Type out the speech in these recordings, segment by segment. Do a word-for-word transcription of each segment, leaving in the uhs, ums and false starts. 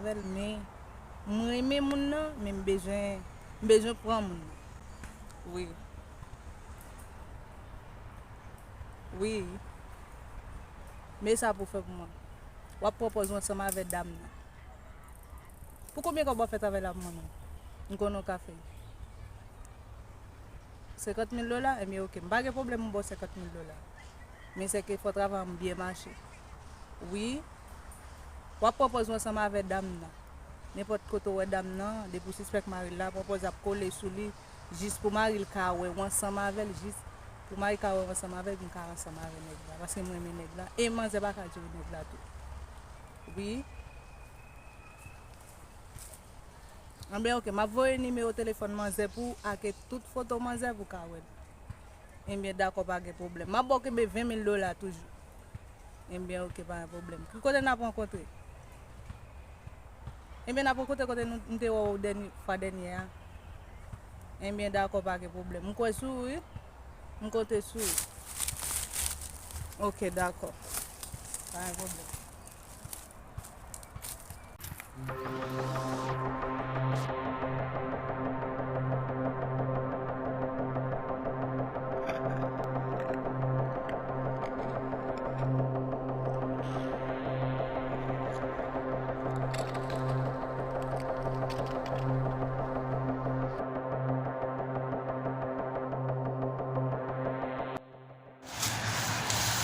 avè l, men mwen renmen moun nan, men m bezwen, m bezwen pran moun nan. Wi. Wi. Men sa pou fè pou mwen. W ap pran pòz ou ansanm avè dam nan. Pou konbyen kòb w ap fè travay la pou mwen menm? M konnen w ka fè l. Senkant mil dola? Ebyen, oke. M pa gen pwoblèm, m ba w senkant mil dola. Men sèke fò travay an byen mache. Wi. W ap pran pòz ou ansanm avè dam nan. Nenpòt kote w wè dam nan, depi w sispèk mari l la, pran pòz ap kole sou li, jis pou mari l ka wè w ansanm avè l, jis pou mari ka wè w ansanm avè l, pou m ka ansanm avè nèg la, paske m renmen nèg la, e manzè pa ka jere nèg la tou. Wi. Anben, oke, m ap voye nimewo telefòn manzè pou w ak tout foto manzè pou w ka wè l. Ebyen, dakò, pa gen pwoblèm. M ap ba w kenbe ven mil dola toujou. Ebyen, oke, pa gen pwoblèm. Ki kote n ap rankontre? Ebyen, n ap rankontre kote nou, m te wè w dènye, fwa dènyè a. Ebyen, dakò, pa gen pwoblèm. M kwè sou ou, wi. M konte sou ou. Oke, dakò. Pa gen pwoblèm.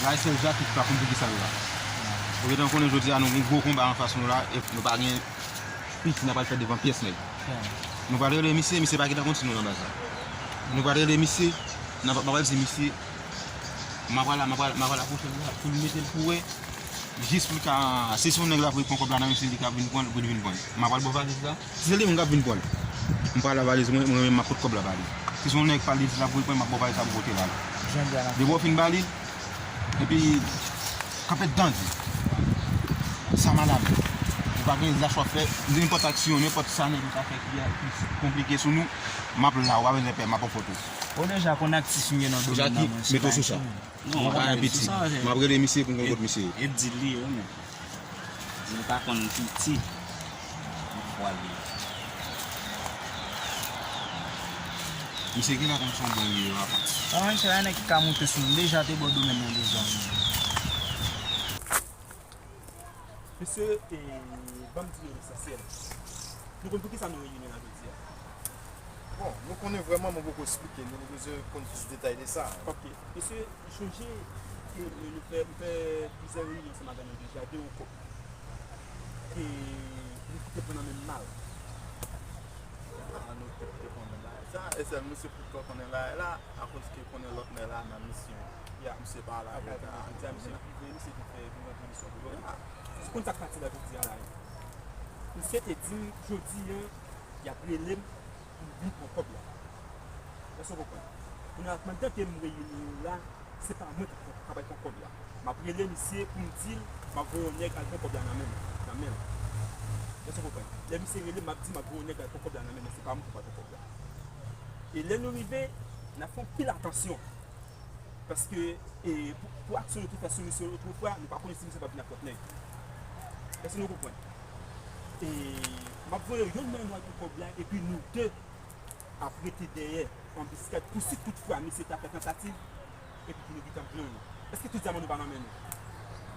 La, e sèl Jacques ki pa konn poukisa l la. Ou gentan konnen jodi a nou gen gwo konba anfas nou la, e nou pa gen piti n a pral fè devan pyès nèg. Nou pral rele misye, misye pa gentan konn si nou nan baz la. Nou pral rele misye, n a, m a pral di misye, m a pral, m a pral, m a pral apwoche l la, pou l mete l pou wè, jis pou l ka, si se yon nèg la pou l pran kòb la nan men misye, li ka vin pran l, pou l vin pran l. M a pral ba w valiz la. Si se li menm k ap vin pran l, m pral la valiz mwen, mwen menm m ap pot kòb la ba li. Si se yon nèg pa li di l ap voye pran l, m ap ba w valiz la pou pote ba li. Depi w fin ba li, epi kanpe dandi. Sa madanm. Ou pa gen lach w ap fè, nenpòt aksyon, nenpòt sa nèg yo ka fè ki a, ki konplike sou nou, m ap la, ou pa bezwen pè, m ap fè foto. Ou deja konn aktis m ye nan domèn nan, mwen se pa yon timoun. Non, pa gen piti. M ap rele misye pou m konn kot misye ye. E di li yo, men. Di l pa konn piti. Yon fwa li. Misye genlè konn se yon bon li ye, papa. An, misye la nèg ki ka moute sou nou. Deja te bò domèn nan deja. Mesye, e, ban m di nou lesansyèl. Nou konn poukisa nou reyini la jodi a? Bon, nou konnen vrèman, mwen poko esplike, nou bezwen konn plis detay de sa. Ok. Mesye, m chonje ke nou, nou fè, m fè plizyè reyinyon ansanm avè nou deja, de ou kòp. E nou kite pran nan men m mal. A, nou te, te konnen bagay sa, e sèl misye pou t konnen bagay la, akoz ke konnen lòt nèg la nan misyon. Ya, misye pa la, yo ka di a misye prive, misye te fè vin rantre misyon pou yo. Ya. Ou konn sa k pati la jodi a la? Misye te di m, jodi a, y ap rele m pou m vin pran kòb la. Èske w konprann? Kounye a, pandan ke m reyini yo la, se pa mwen k ap, k ap al pran kòb la. M ap rele misye pou m di l, m ap voye yon nèg al pran kòb la nan men l, nan men l. Èske w konprann? Lè misye rele m, m ap di, m ap voye yon nèg al pran kòb la nan men l, men se pa mwen k ap al pran kòb la. E lè nou rive, n ap fè anpil atansyon. Paske, e, pou, pou aksyon nou te fè sou misye otrefwa, nou pa konnen si misye t ap vin ak lòt nèg. Èske nou konprann? E m ap voye yonn nan nou al pran kòb la, epi nou de ap rete dèyè anbiskad pou si toutfwa misye ta fè tantativ, epi pou nou gentan pran li. Èske tout zam nou pa nan men nou?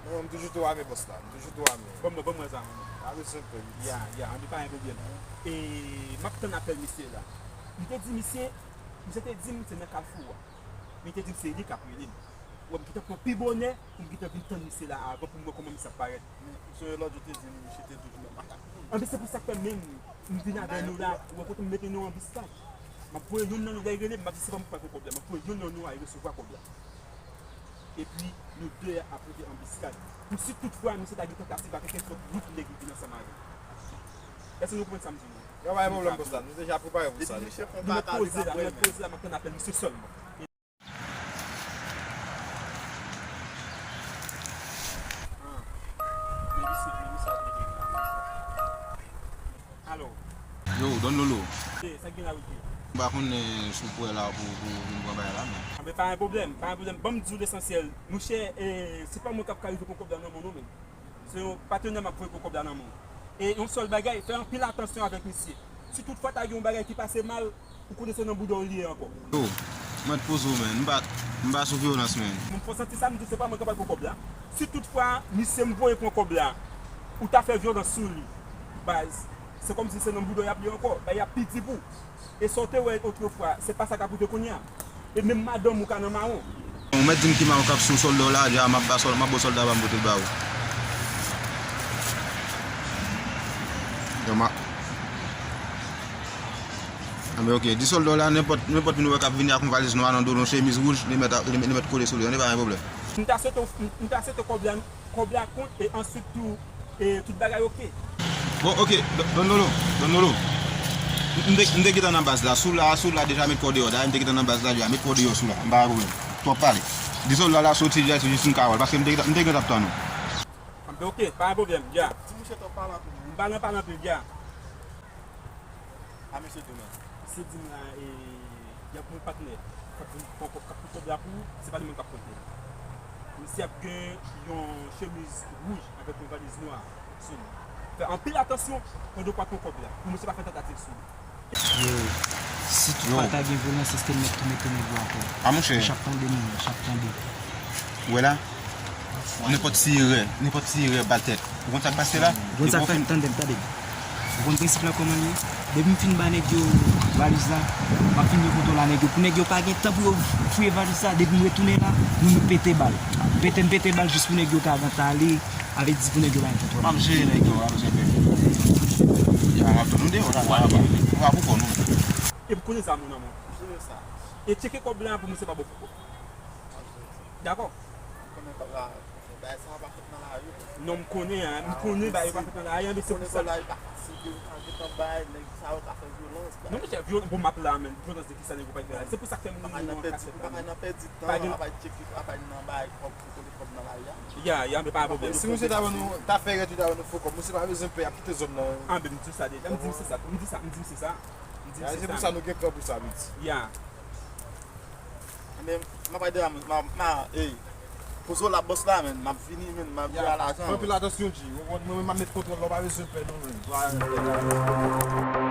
Non, m toujou tou ame, bòs la. M toujou tou ame. Ban m, ban m wè zam ou. Pa bezwen pè, wi. Ya, ya, anben pa gen pwoblèm. E m ap tann apèl misye la. M te di misye, misye te di m se nan Kafou a. Men li te di m se li k ap rele m. Wè, m gentan pran pi bonè pou m gentan vin tann misye la avan pou m wè kòman misye ap parèt. Men, se lòt jou te di m, misye te toujou nan paka. Anben, se pou sa k fè menm m vin avè nou la, ou wè kote m mete nou anbiskad. M ap voye youn nan nou lè l rele m, m ap di se pa mwen k pral pran kòb la, m ap voye youn nan nou al resevwa kòb la. Epi, nou de ap rete anbiskad. Pou si toutfwa misye ta gen tantativ avèk nenpòt gwoup nèg li vin ansanm avè l. Èske nou konprann sa m di nou an? Yo, pa gen pwoblèm, bòs la. Nou deja prepare pou sa deja. Nou mèt poze la, nou mèt poze la, m ap tann apèl misye sèlman. Alo. Yo, Don Lolo. Sa gen la, Wilky? M pa konnen si w prè la pou, pou, pou vin pran bagay la, men. Anben, pa gen pwoblèm, pa gen pwoblèm. Ban m di w lesansyèl. Monchè, e, se pa mwen k ap ka rive pran kòb la nan men w non, men. Se yon patnè m ap voye pran kòb la nan men w. E yon sèl bagay, fè anpil atansyon avèk misye. Si tout fwa ta gen yon bagay ki pase mal, ou konnen se nan bouda w li ye ankò. Yo, mwen t poze w, men. M pa, m pa sou vyolans, men. Mwen fò santi sa, m di se pa mwen k ap al pran kòb la. Si tout fwa misye m voye pran kòb la, ou ta fè vyolans sou li, baz, se kòmsi se nan bouda w y ap li ankò. Bagay ap pi di pou ou. E sa w te wè otrefwa, se pa sa k ap rive kounye a. E menm madanm ou ka nan mawon. Ou mèt di m ki mawon k ap sou sòlda w la, dja m ap ba sòl-, m ap ba w sòlda pa m pote l ba ou. Yo, ma-, Anben, oke, di sòlda w la, nenpòt, nenpòt moun ou wè k ap vini ak yon valiz nwa nan do l, yon chemiz wouj, li mèt, li, li mèt kole sou li, an, pa gen pwoblèm. M ta swete, m, m ta swete kòb la, kòb la kont, e answit tou, e tout bagay oke. Bon, oke, Don, Don Lolo, Don Lolo. M, m te, m te gentan nan baz la. Si w la, si w la deja met kò w deyò. Dayè, m te gentan nan baz la deja. Met kò w deyò si w la. M pa gen pwoblèm. Twòp pale. Di sòlda w la soti dèyè, se jis yon kawòl. Paske m te gentan, m te gentan ap tann ou. Anben, oke, pa gen pwoblèm, dja. Ti mouche twòp pale anpil. M pa nan pale anpil, dja. A mesye tou, men. Misye di m la, e, y ap yon patnè k ap vin pran kòb, k ap pran kòb la pou ou, se pa li menm k ap pote l. Misye ap gen yon chemiz wouj avèk yon valiz nwa sou li. Fè anpil atansyon pandan w pral pran kòb la, pou misye pa fè tantativ sou ou. Yo, si tout fwa ta gen vyolans, èske n mèt tou mete nèg yo atè? A, monchè. Chak tande, moun, chak tande. Ou wè la? Nenpòt ti erè, nenpòt ti erè ba tèt. Ou konn sa k pase la? Ou konn sa k fè m, tande m, tande m. Ou konn prensip la kòman l ye? Depi m fin ba nèg yo valiz la, m ap fin gen kontwòl a nèg yo. Pou nèg yo pa gen tan pou yo fouye valiz la, depi m retounen la, nou, nou pete bal. Pete m pete bal jis pou nèg yo ka gentan ale, avèk di pou nèg yo pa gen kontwòl. M ap jere nèg yo, m ap jere. Ya, m ap tou nou deyò la, la, la. Ou pa pou kò nou. E m konnen sa, mon amou. Jere sa. E tcheke kòb la pou misye pa ba w fouko. Dakò. Konnen kòb la, bagay sa pa fèt nan lari. Non, m konnen, an, m konnen bagay yo pa fèt nan lari, an, men se pou sa. Konnen kòb la, e pa fasil ke ou ka gentan bay, nèg sa yo ka fè vyolans, non, monchè, vyol-, bon, m ap la, men, vyolans de ki sa nèg yo pa fè la? Se pou sa k fè moun yo an ka fèt la, men. Pa ka nan pèdi tan, ap al tcheke, ap al nan bay kòb, pou konnen kòb nan lari a. Ya, ya, men pa gen pwoblèm. Si misye ta ban nou, ta fè rèt, li ta ban nou fo kòb, misye pa bezwen pè, ap kite zòn nan. An, ben, m di w sa deja, m di w se sa, m di sa, m di w se sa. M di w se sa. Se pou sa nou gen kran pou sa, piti. Ya. Men, m ap bay de la, m, m, m, ey, poze w la, bòs la, men, m ap vini, men, m ap vini a lajan. Anpil atansyon, G. Mwen, mwen, mwen, m ap met kontwòl la, w pa bezwen pè, non, men.